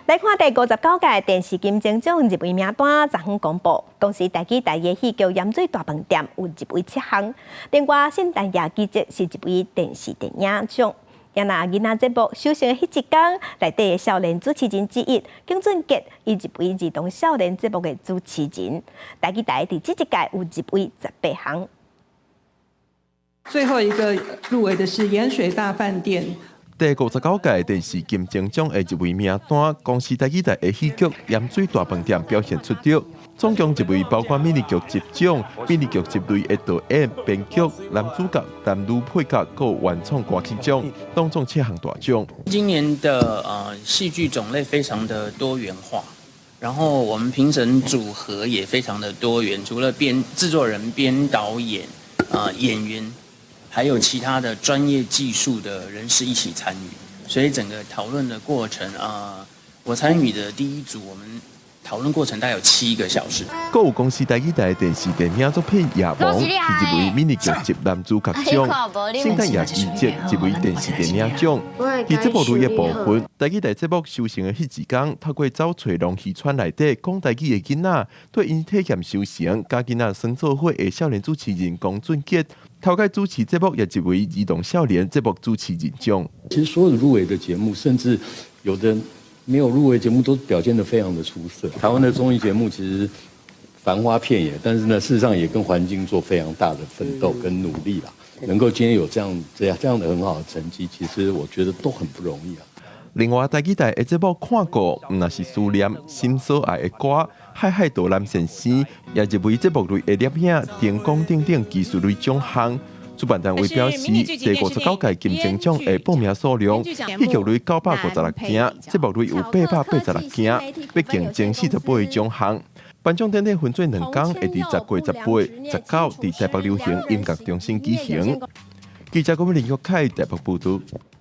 來看第59屆電視金鐘獎入圍名單，昨昏公布，公視台語台的戲劇《鹽水大飯店》有入圍七項。另外，聖誕夜奇蹟是入圍電視電影獎。也若囡仔節目收成的彼一工，內底的少年主持人之一景俊傑，伊入圍兒童少年節目的主持人。台語台佇這一屆有入圍18項。最後一個入圍的是鹽水大飯店。第59屆電視金鐘獎的入圍名單，公視台語台的戲劇《鹽水大飯店》表現出色，總共入圍包括迷你劇集獎、迷你劇集類的導演、編劇、男主角、男女配角，閣原創歌曲獎，當中七項大獎。今年的戲劇種類非常的多元化，然後我們評審組合也非常的多元，除了編製作人、編導演、演員，還有其他的專業技術的人士一起參與，所以整個討論的過程啊，我參與的第一組，我們討論過程大概有7個小時。閣有公視台語台電視電影作品《夜王》是入圍迷你劇集男主角獎，聖誕夜奇蹟入圍電視電影獎。佇節目類的部分，台語台節目收成的彼一工，透過走揣龍漁村內底講台語的囡仔，對𪜶體驗收成，佮囡仔耍做伙的少年主持人龔俊傑，頭擺主持節目也入圍兒童少年節目主持人獎。其實所有入圍的節目，甚至有的沒有入圍節目，都表現得非常的出色。台灣的綜藝節目其實繁花遍野，但是呢，事實上也跟環境做非常大的奮鬥跟努力啦。能夠今天有這樣的很好的成績，其實我覺得都很不容易啊。另外，台語台的節目看過，毋若是思念心所愛的歌，海海島南先生也入圍節目類的攝影、燈光等等技術類獎項。主辦單位表示，第59屆金鐘獎的報名數量，戲劇類956件，節目類有886件，欲競爭48個獎項。頒獎典禮分做兩工，會佇10月18、19佇台北流行音樂中心舉行。記者郭美玲、岳凱台北報導。